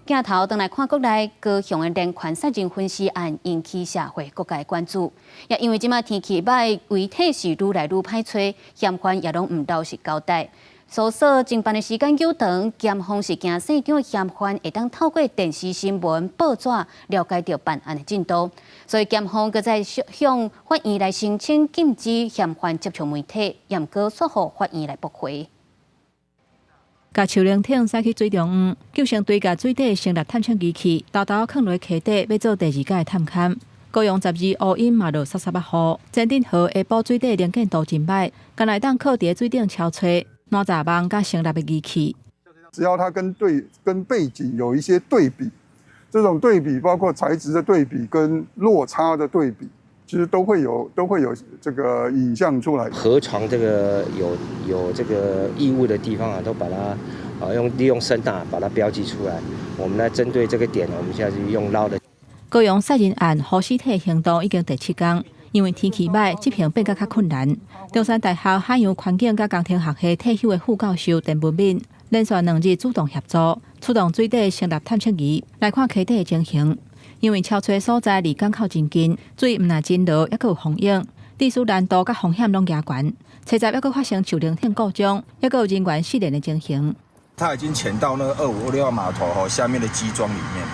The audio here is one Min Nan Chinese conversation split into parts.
鏡頭轉來看國內高雄的連環殺人分屍案引起社會各界關注，也因為這馬天氣䆀，遺體是愈來愈歹揣，嫌犯也攏毋老實交代。搜索偵辦的時間久長，檢方是驚現場嫌犯會當透過電視新聞、報紙了解著辦案的進度，所以檢方閣再向法院來申請禁止嫌犯接觸媒體，毋過煞予法院來駁回。共樹靈艇駛去水中央，救生隊共水底升納探測儀器，沓沓囥佇溪底，欲做第二擺探勘。高雄12烏陰嘛落捎捎仔雨，前鎮河下晡水底能見度真䆀，干焦會當靠佇水頂搜揣哪閘網佮聲納的儀器。只要它跟對跟背景有一些對比，這種對比包括材質的對比跟落差的對比，其實都會有這個影像出來。河床這個有這個異物的地方啊，都把它啊用利用聲納把它標記出來。我們來針對這個點，我們現在是用撈的。高雄殺人案予屍體行動已經第七工，因為天氣䆀，執行變閣較困難。中山大學海洋環境佮工程學系退休的副教授陳文敏，連續2日主動協助，出動水底聲納探測儀來看溪底的情形。因為搜揣所在離港口真近，水毋但真濁，猶閣有風湧，致使難度佮風險攏加懸。初十猶閣發生樹靈艇故障，猶閣有人員失聯的情形。他已經潛到那個2526號碼頭吼下面的基樁裡面，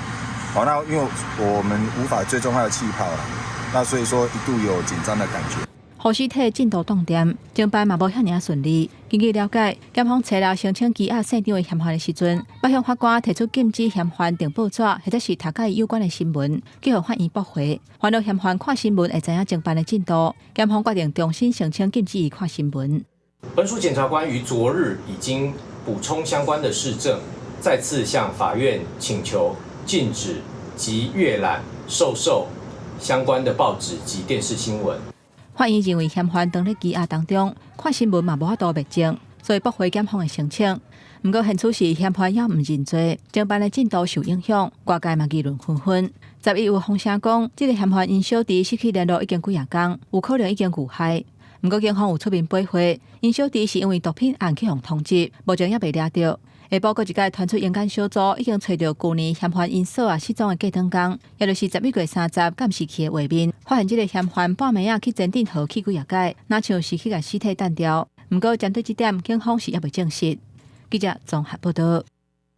好，那因為我們無法追蹤他的氣泡了，那所以說一度有緊張的感覺。予屍體進度擋電，偵辦嘛無遐爾順利。根據了解，檢方初六申請羈押現場的嫌犯的時陣，欲向法官提出禁止嫌犯訂報紙或者是讀佮伊有關的新聞，去予法院駁回。煩惱嫌犯看新聞會知影偵辦的進度，檢方決定重新申請禁止伊看新聞。本署檢察官於昨日已經補充相關的事證，再次向法院請求禁止及閱覽授受相關的報紙及電視新聞。法院認為嫌犯當咧羈押當中看新聞嘛無法度覓證，所以駁回檢方的申請。毋過現此時嫌犯猶毋認罪，偵辦的進度受影響，外界嘛議論紛紛。11有風聲講，這個嫌犯𪜶小弟失去聯絡已經幾仔工，有可能已經遇害。毋過警方有出面回話，𪜶小弟是因為毒品案去予通緝，目前猶未掠著。下晡閣一擺傳出刑檢小組已經揣著舊年嫌犯𪜶嫂仔失蹤的隔轉工，也就是11月30監視器的畫面，發現這個嫌犯半暝仔去前鎮河去幾仔擺，若像是去共屍體擲掉。毋過針對這點，警方是猶未證實。記者綜合報導。